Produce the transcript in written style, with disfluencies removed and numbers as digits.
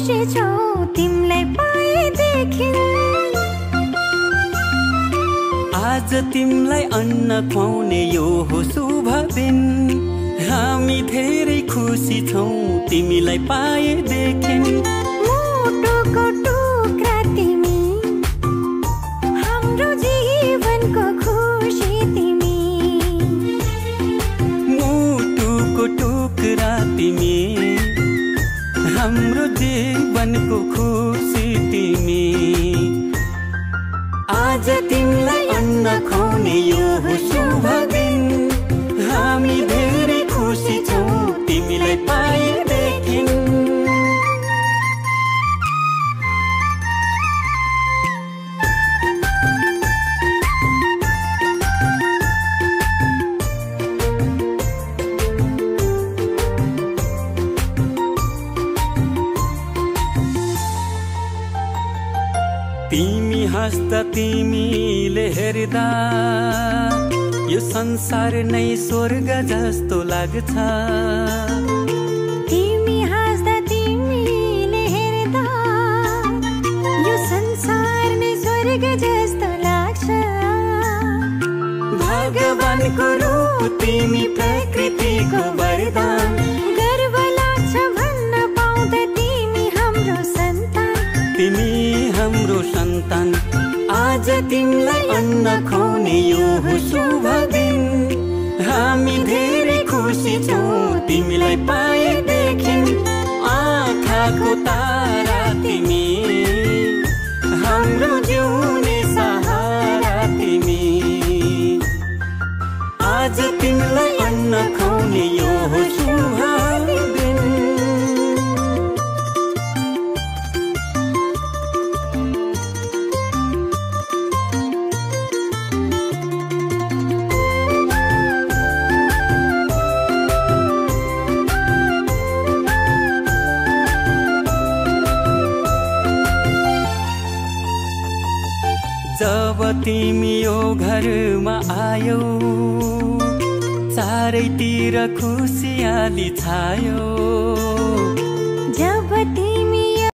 खुसी छौ तिमीलाई पाएदेखि। आज तिमीलाई अन्न खुवाउने यो हो शुभ दिन। हामी धेरै खुसी छौँ तिमीलाई पाएदेखि। मुटुको टुक्रा तिमी, हाम्रो जीवनको खुसी तिमी। मुटुको टुक्रा तिमी, हाम्रो जीवनको खुसी तिमी। आज तिमीलाई अन्न खुवाउने यो हो शुभ दिन। हामी धेरै खुसी छौँ तिमीलाई पाएदेखि। तिमी हाँस्दा तिमीले हेर्दा यो संसार नै स्वर्ग जस्तो लाग्छ। तिमी हाँस्दा तिमीले हेर्दा यो संसार नै स्वर्ग जस्तो लाग्छ। भगवानको रूप तिमी, प्रकृतिको वरदान। गर्व लाग्छ भन्न पाउँदा तिमी हाम्रो सन्तान। तिमी हाम्रो सन्तान। आज तिमीलाई अन्न खुवाउने यो हो शुभ दिन। हामी धेरै खुसी छौँ तिमीलाई पाएदेखि। आँखाको तारा तिमी, हाम्रो जिउने सहारा तिमी। आज तिमीलाई अन्न खुवाउने यो हो शुभ दिन। जब तिमी यो घरमा आयौ, चारैतिर खुसियाली छायो। जब